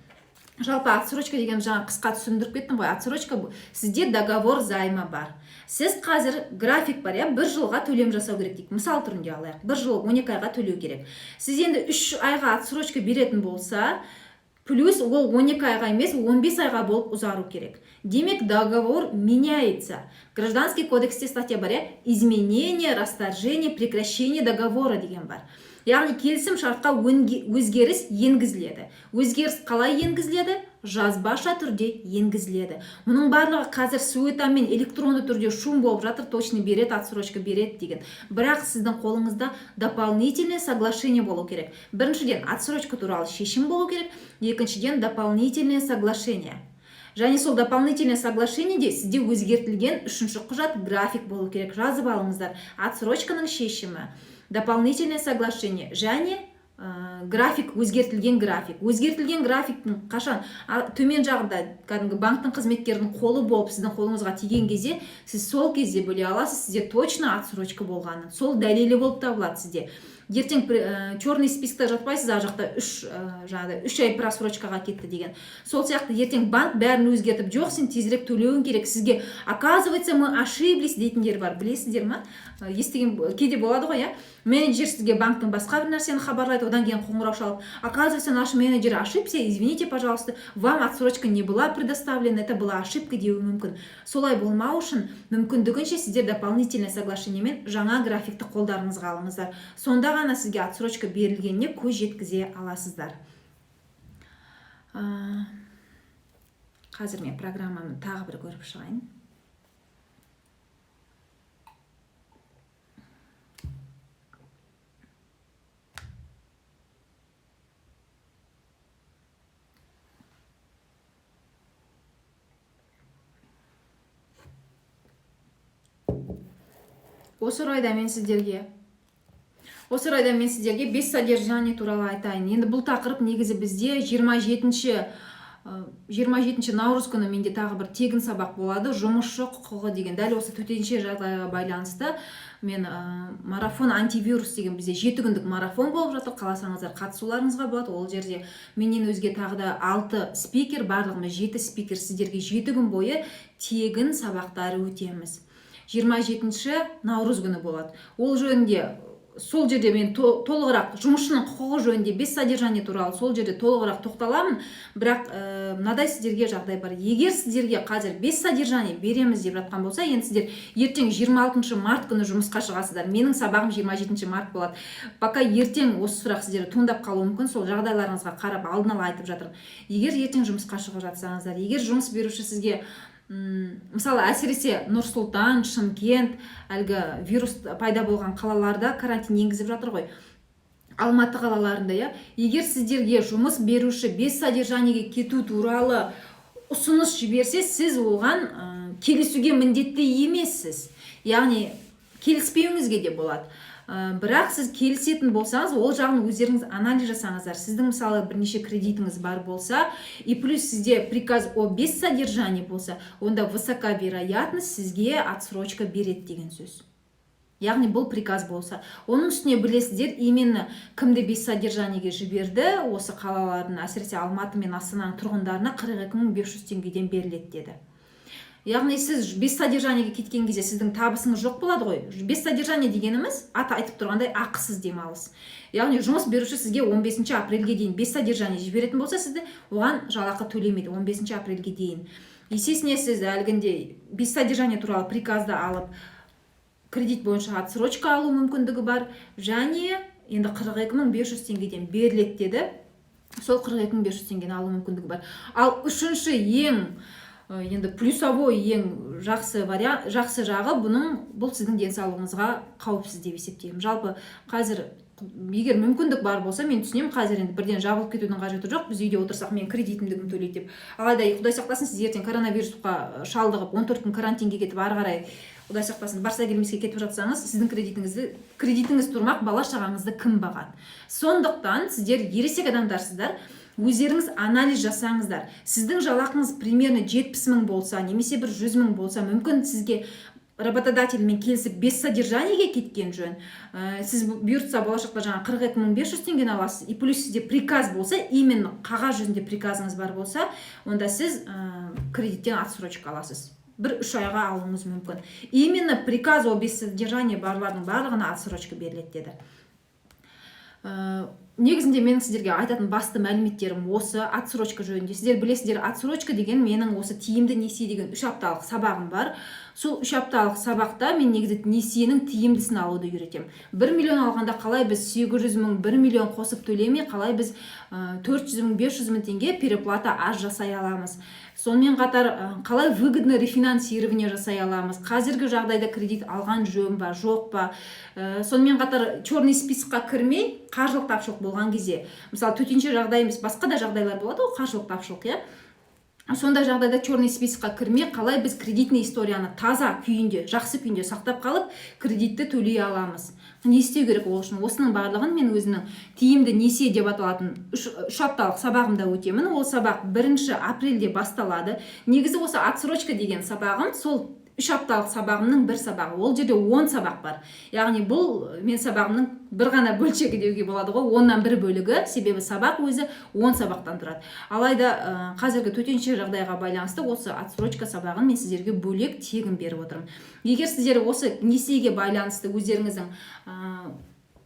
Жалпы отсрочка деген, жаңа қысқа түсіндіріп кеттім ғой. Отсрочка: сізде договор займа бар, сіз қазір график бар, иә, бір жылға төлем жасау керек дейік, мысал түрінде алайық, бір жыл 12 айға төлеу керек. Сіз енді 3 айға отсрочка беретін болса, плюс ол 12 айға емес, 15 айға болып ұзару керек. Демек, договор меняется. Гражданский кодексте статья бар, иә, изменение, расторжение, прекращение договора деген бар. Яғни келісім шартқа өзгеріс енгізіледі. Өзгеріс қалай енгізіледі? Жазбаша түрде енгізіледі. Мұның барлығы қазір суетамен электронды түрде шум болып жатыр, точно береді, отсрочка береді деген. Бірақ сіздің қолыңызда дополнительное соглашение болу керек. Біріншіден, отсрочка туралы шешім болу керек, екіншіден, дополнительное соглашение. Және сол дополнительное соглашениеде сізде өзгертілген үшінші құжат график болу керек. Жазып алыңыздар: отсрочканың шешімі, дополнительное соглашение және график, өзгертілген график. Өзгертілген графиктің қашан төмен жағында кәдімгі банктің қызметкерінің қолы болып, сіздің қолыңызға тиген кезде, сіз сол кезде біле аласыз сізде точно отсрочка болғанын. Сол дәлелі болып табылады сізде. Ертең черный спискта жатпайсыз, ар жақта үш жаңағыдай 3 ай просрочкаға кетті деген. Сол сияқты ертең банк бәрін өзгертіп, жоқ, сен тезірек төлеуің керек, сізге оказывается, мы ошиблись дейтіндер бар, білесіздер ма? Естіген кейде болады ғой, иә, менеджер сізге банктың басқа бір нәрсені хабарлайды, одан кейін қоңырау шалып: «Оказывается, наш менеджер ошибся, извините, пожалуйста, вам отсрочка не была предоставлена, это была ошибка», — деуі мүмкін. Солай болмау үшін мүмкіндігінше сіздер дополнительное соглашение мен жаңа графикті қолдарыңызға алыңыздар. Сонда ғана сізге отсрочка берілгеніне көз жеткізе аласыздар. Қазір мен программаны тағы бір көріп шығайын. Осы орайда мен сіздерге без содержания туралы айтайын. Енді бұл тақырып негізі бізде 27 наурыз күні менде тағы бір тегін сабақ болады, жұмысшы құқығы деген. Дәл осы төтенше жағдайға байланысты мен марафон антивирус деген бізде 7 күндік марафон болып жатыр. Қаласаңыздар, қатысуларыңызға болады. Ол жерде менен өзге тағы да алты спикер, барлығымыз жеті спикер, сіздерге 7 күн бойы тегін сабақтар өтеміз. 27 наурыз күні болады. Ол жөнінде сол жерде мен толығырақ жұмысшының құқығы жөнінде, без содержания туралы сол жерде толығырақ тоқталамын. Бірақ мынадай сіздерге жағдай бар: егер сіздерге қазір без содержания береміз деп жатқан болса, енді сіздер ертең 26 март күні жұмысқа шығасыздар, менің сабағым 27 март болады. Пока ертең осы сұрақ сіздерде туындап қалуы мүмкін, сол жағдайларыңызға қарап алдын ала айтып жатырмын. Егер ертең жұмысқа шығып жатсаңыздар, егер жұмыс беруші сізге мысалы, әсіресе Нұр Сұлтан, Шымкент, әлгі вирус пайда болған қалаларда карантин енгізіп жатыр ғой, Алматы қалаларында, иә, егер сіздерге жұмыс беруші без содержаниеге кету туралы ұсыныс жіберсе, сіз оған келісуге міндетті емессіз, яғни келіспеуіңізге де болады. Бірақ сіз келісетін болсаңыз, ол жағын өздеріңіз анализ жасаңыздар. Сіздің, мысалы, бірнеше кредитіңіз бар болса и плюс сізде приказ о без содержания болса, онда высока вероятность сізге отсрочка береді деген сөз. Яғни бұл приказ болса, оның үстіне білесіздер, именно кімді без содержаниеге жіберді, осы қалалардың, әсіресе Алматы мен Астананың тұрғындарына 42 500 теңгеден беріледі деді. Яғни сіз без содержаниеге кеткен кезде сіздің табысыңыз жоқ болады ғой. Без содержания дегеніміз, аты айтып тұрғандай, ақысыз демалыс. Яғни жұмыс беруші сізге 15 апрельге дейін без содержания жіберетін болса, сізді оған жалақы төлемейді 15 апрельге дейін. Есесіне сіз әлгінде без содержания туралы приказды алып, кредит бойынша отсрочка алу мүмкіндігі бар. Және енді 42 500 теңгеден беріледі деді, сол 42 500 теңгені алу мүмкіндігі бар. Ал үшінші ең енді плюсовой, ең жақсы вариант, жақсы жағы бұның, бұл сіздің денсаулығыңызға қауіпсіз деп есептеймін. Жалпы қазір егер мүмкіндік бар болса, мен түсінемін, қазір енді бірден жабылып кетудің қажеті жоқ, біз үйде отырсақ, мен кредитімді кім төлейді деп. Алайда, құдай сақтасын, сіз ертең коронавирусқа шалдығып, 14 күн карантинге кетіп, ары қарай, құдай сақтасын, барса келмеске кетіп жатсаңыз, сіздің кредитіңіз тұрмақ, бала шағаңызды кім бағады? Сондықтан сіздер ересек адамдарсыздар, өздеріңіз анализ жасаңыздар. Сіздің жалақыңыз примерно 70 мың болса немесе бір 100 мың болса, мүмкін сізге Работодательмен келісіп, без содержаниеге кеткен жөн. Сіз бұйыртса, болашақта жаңағы 42 500 теңгені аласыз. И плюс сізде приказ болса, именно қағаз жүзінде приказыңыз бар болса, онда сіз кредиттен отсрочка аласыз, бір 3 айға алуыңыз мүмкін. Именно приказ о без содержания барлардың барлығына отсрочка беріледі деді. Негізінде менің сіздерге айтатын басты мәліметтерім осы отсрочка жөнінде. Сіздер білесіздер, отсрочка деген менің осы «Тиімді несие» деген 3 апталық сабағым бар. Сол 3 апталық сабақта мен негізі несиенің тиімдісін алуды үйретемін. 1 миллион алғанда қалай біз 800 мың, 1 миллион қосып төлемей, қалай біз 400 мың, 500 мың теңге переплата аз жасай аламыз. Сонымен қатар қалай выгодно рефинансирование жасай аламыз, қазіргі жағдайда кредит алған жөн ба, жоқ па. Сонымен қатар черный списокқа кірмей, қаржылық тапшылық болған кезде, мысалы, төтенше жағдай емес, басқа да жағдайлар болады ғой, қаржылық тапшылық, иә. Сондай жағдайда черный списокқа кірмей, қалай біз кредитный историяны таза күйінде, жақсы күйінде сақтап қалып, кредитті төлей аламыз, не істеу керек ол үшін? Осының барлығын мен өзімнің «Тиімді несие» деп аталатын 3 апталық сабағымда өтемін. Ол сабақ 1 апрельде басталады. Негізі осы отсрочка деген сабағым сол 3 апталық сабағымның бір сабағы. Ол жерде 10 сабақ бар, яғни бұл мен сабағымның бір ғана бөлшегі деуге болады ғой, оннан бір бөлігі, себебі сабақ өзі 10 сабақтан тұрады. Алайда қазіргі төтенше жағдайға байланысты осы отсрочка сабағын мен сіздерге бөлек тегін беріп отырмын. Егер сіздер осы несиеге байланысты өздеріңіздің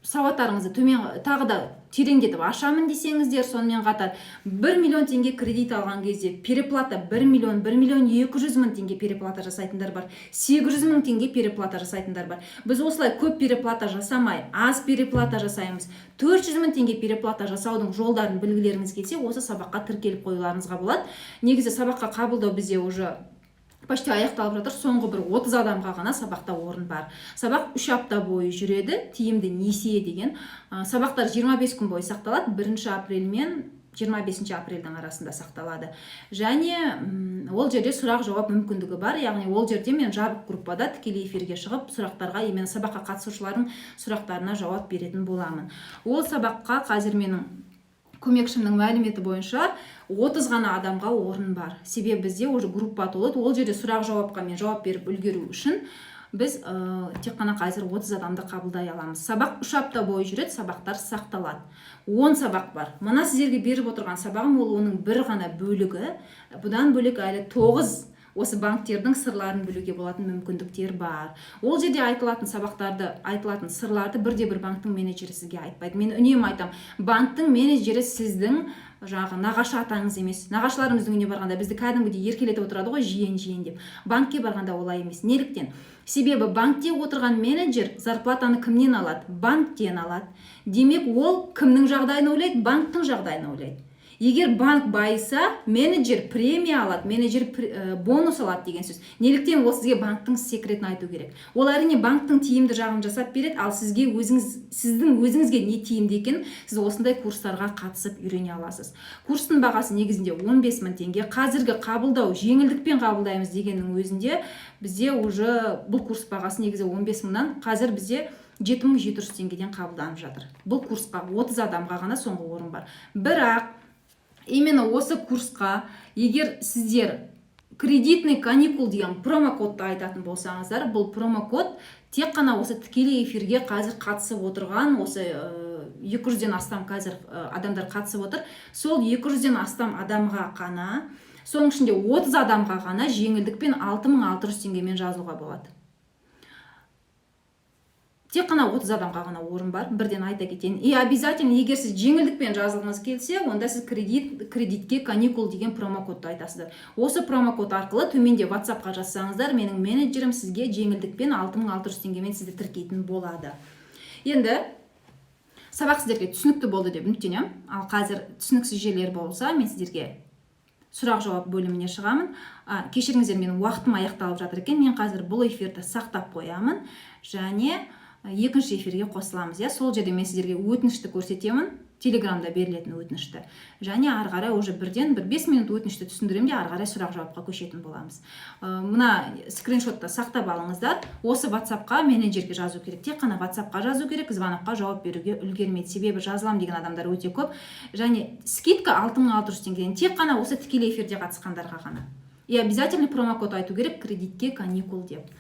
сауаттарыңызды төмен тағы да тереңдетіп ашамын десеңіздер, сонымен қатар 1 миллион теңге кредит алған кезде переплата 1 миллион, 1 миллион 200 мың теңге переплата жасайтындар бар, 800 мың теңге переплата жасайтындар бар. Біз осылай көп переплата жасамай, аз переплата жасаймыз, 400 мың теңге переплата жасаудың жолдарын білгілеріңіз келсе, осы сабаққа тіркеліп қоюларыңызға болады. Негізі сабаққа қабылдау бізде уже почти аяқталып жатыр, соңғы бір 30 адамға ғана сабақта орын бар. Сабақ 3 апта бойы жүреді, «Тиімді несие» деген. Сабақтар 25 күн бойы сақталады, 1 апрель мен 25 апрельдің арасында сақталады. Және ол жерде сұрақ жауап мүмкіндігі бар, яғни ол жерде мен жабық группада тікелей эфирге шығып, сұрақтарға, именно сабаққа қатысушылардың сұрақтарына жауап беретін боламын. Ол сабаққа қазір менің көмекшімнің мәліметі бойынша 30 ғана адамға орын бар, себебі бізде уже группа толы. Ол жерде сұрақ жауапқа мен жауап беріп үлгеру үшін біз тек қана қазір 30 адамды қабылдай аламыз. Сабақ 3 апта бойы жүреді, сабақтар сақталады, 10 сабақ бар. Мына сіздерге беріп отырған сабағым ол оның бір ғана бөлігі. Бұдан бөлек әлі 9 осы банктердің сырларын білуге болатын мүмкіндіктер бар. Ол жерде айтылатын сабақтарды, айтылатын сырларды бірде бір банктің менеджері сізге айтпайды. Мен үнемі айтамын: банктің менеджері сіздің жаңағы нағашы атаңыз емес. Нағашыларымыздың үйіне барғанда бізді кәдімгідей еркелетіп отырады ғой, жиен, жиен деп. Банкке барғанда олай емес. Неліктен? Себебі банкте отырған менеджер зарплатаны кімнен алады? Банктен алады. Демек, ол кімнің жағдайын ойлайды? Банктің жағдайын ойлайды. Егер банк байыса, менеджер премия алады, менеджер бонус алады деген сөз. Неліктен ол сізге банктің секретін айту керек? Ол, әрине, банктің тиімді жағын жасап береді, ал сізге өзіңіз, сіздің өзіңізге не тиімді екенін сіз осындай курстарға қатысып үйрене аласыз. Курстың бағасы негізінде 15 мың теңге. Қазіргі қабылдау, жеңілдікпен қабылдаймыз дегеннің өзінде, бізде уже бұл курс бағасы негізі 15 мыңнан, қазір бізде 7700 теңгеден қабылданып жатыр. Бұл курсқа 30 адамға ғана соңғы орын бар. Бірақ именно осы курсқа егер сіздер «кредитный каникул» деген промокодты айтатын болсаңыздар, бұл промокод тек қана осы тікелей эфирге қазір қатысып отырған осы 200-ден астам қазір адамдар қатысып отыр, сол 200-ден астам адамға ғана, соның ішінде 30 адамға ғана жеңілдікпен 6600 теңгемен жазуға болады. Тек қана 30 адамға ғана орын бар, бірден айта кетейін. И обязательно, егер сіз жеңілдікпен жазылғыңыз келсе, онда сіз «кредитке каникул» деген промокодты айтасыздар. Осы промокод арқылы төменде WhatsAppқа жазсаңыздар, менің менеджерім сізге жеңілдікпен 6600 теңгемен сізді тіркейтін болады. Енді сабақ сіздерге түсінікті болды деп үміттенемін. Ал қазір түсініксіз жерлер болса, мен сіздерге сұрақ жауап бөліміне шығамын. Кешіріңіздер, менің уақытым аяқталып жатыр екен. Мен қазір бұл эфирді сақтап қоямын және екінші эфирге қосыламыз, иә. Сол жерде мен сіздерге өтінішті көрсетемін, Телеграмда берілетін өтінішті, және ары қарай уже бірден бір 5 минут өтінішті түсіндіремін де, ары қарай сұрақ жауапқа көшетін боламыз. Мына скриншотты сақтап алыңыздар. Осы WhatsAppқа менеджерге жазу керек, тек қана WhatsAppқа жазу керек, звонокқа жауап беруге үлгермейді, себебі жазыламын деген адамдар өте көп. Және скидка 6600 теңгеден тек қана осы тікелей эфирде қатысқандарға ғана. И обязательно промокод айту керек, «кредитке каникул» деп.